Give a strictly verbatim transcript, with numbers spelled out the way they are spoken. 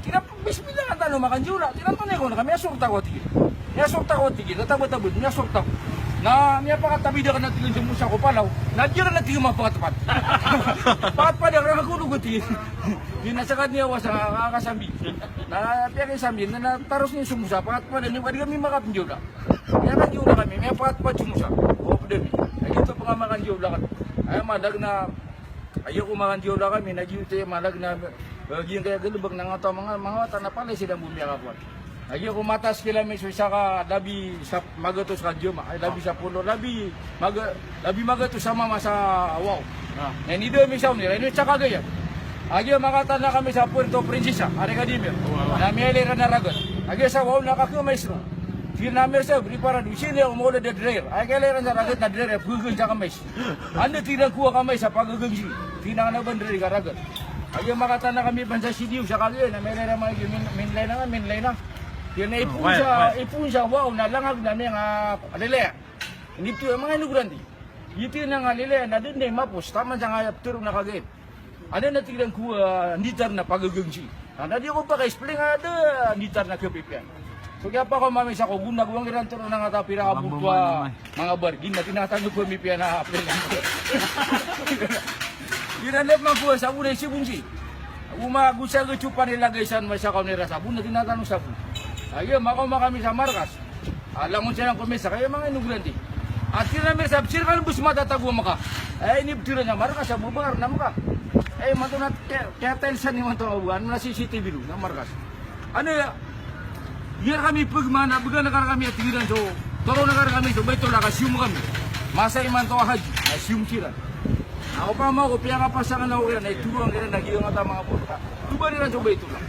Kira bismillah ka tano makanjawla. Kira tano ko na kami asorta ko tig iyan. Miyasorta ko tig iyan. Tatabatabat, miyasorta ko. Na miyapakatabid akn a tig iyan so mosa ko palaw. Na di akn a tig iyan mapakatpad. Pakatpad akn a kolog ko tig iyan. Di na sakad niyan wasa ka, kasambi. Na piyakisambi, na, na taros niyan so mosa, pakatpad niyan, di kami makapnjawla. Miyakanjawla kami, miyapakatpad so mosa. O, pd ami. Na giyoto pn a makanjawla kami. Aya madag na, aya ko makanjawla kami, na giyoto aya madag na, eh, giyangkaya galbk na ngataw manga, manga wata na palaya siran bo miyakakowan. Na giya ko mataas kilomita so isa ka labi sa magatos ka jama, ay, labi sapolo, labi maga-, labi magatos a mama sa waw. Ah. Na inidam i saw niyan, ino sa Cagayan. A giya makatana kami sa Puerto Princesa, ari ka di mir. Wow. Na miyailay ran a ragat. A giya sa waw na kakhamais ron. Tig iran a mir sa, bri para do sini ako mawla da driver. Ay, kailay ran sa ragat na driver, pgagn sa khamais. Anda tig iran ko a khamais a pagagn si. Tig iran a ba driver ka ragat. A giya makatana kami ban sa Sidiw sa Cagayan, na miyailay ran a manga giya, min-, minilay na nga, minilay na. Tig iran a ipoon sa, ipoon sa waw na langag na miyanga lilaya. Inipto a manga inogoran di. Giyoto i nanga lilaya na da dn i mapos, taman sangkaya ptharoon a Cagayan. Anda na tig iran ko, ah, nditar na pagagn si. Na di ako pakaisplay nga da nditar na kapipiya. So kiyapakaoma ami sa ko gonag, oway, iran tharoon a nga ta pira ka bolto a manga bargin na tinatano ko mipiya na pila. Iran na pman ko sabon a isibon si. Oma go sa gtsopan i lagay san masa kaon iran sabon na tinatano sabon. Aya makaoma kami sa markas. A langon siran ko mesa, kaya manga inogoran di. A tig iran a mesa, sir, kano bo so matatago a maka. Ay, inipto iran a markas a bo bakar na maka. Ay, imanto na kaya, kaya tiles san imanto a bo, ano na C C T V ron, na markas. Ano ya? Iyar kami pagmana, bgan akar kami a tig iran so, toron akar kami so Baitullah ka siyom kami. Masa imanto a haji, na siyom siran. Ako pman ko piyakapasangan ako kiran, na itoro akn kiran a giyangkaya manga poro. Toban iran so Baitullah.